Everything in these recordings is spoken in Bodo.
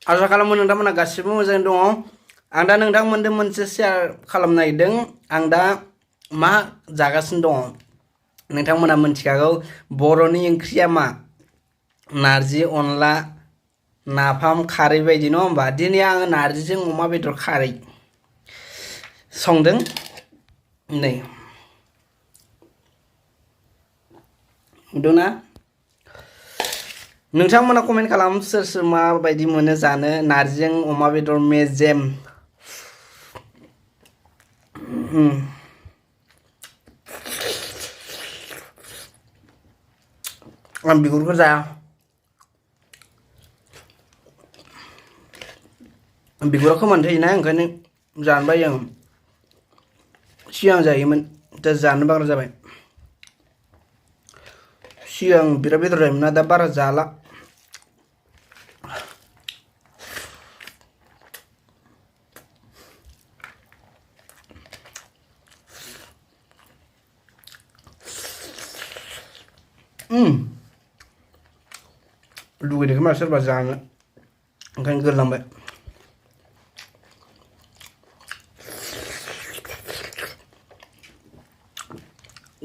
आसा खालामो नोंथांमोना गासिबो मोजाङै दङ। आं दा नोंथांमोनजों मोनसे शेयार खालामनो नागिरदों। आं दा मा जागासिनो दङ नोंथांमोना मिथिखागौ बर'नि ओंख्रिया मा नारजि अनला नाफाम खारै बायदि नङा होमबा। दिनै आङो नारजिजों अमा बेदर खारै संदों। नै नुदोंना नोंथांमोना कमेन्ट खालाम सोर सोर माबायदि मोनो जानो नारजिजों अमा बेदर मेजेम। आं बिगुरखौ जाया, बिगुरा खोमानो थैयोना ओंखायनो जानो बायो आं। सिगां जायोमोन दा जानो बाग्रा जाबाय। सिगां बिराद बेदर जायोमोन ना दा बारा जाला। लुगैदों खोमा सोरबा जानो ओंखायनो गोरलांबाय।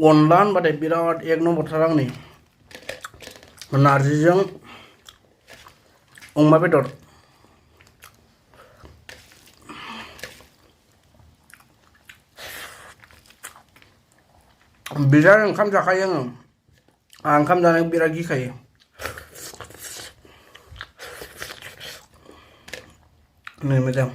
अनला होनबाथाय बिराद एक नम्बरथार आंनि नारजिजों अमा बेदर। बिराद ओंखाम जाखायो आङो। आं ओंखाम जानायखौ बिराद गिखायो। नै मोजां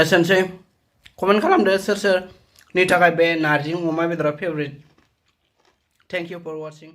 एसेनोसै। कमेन्ट खालामदो सोर सोरनि थाखाय बे नारजि अमा बेदरा फेभरेट। Thank you for वाचिं।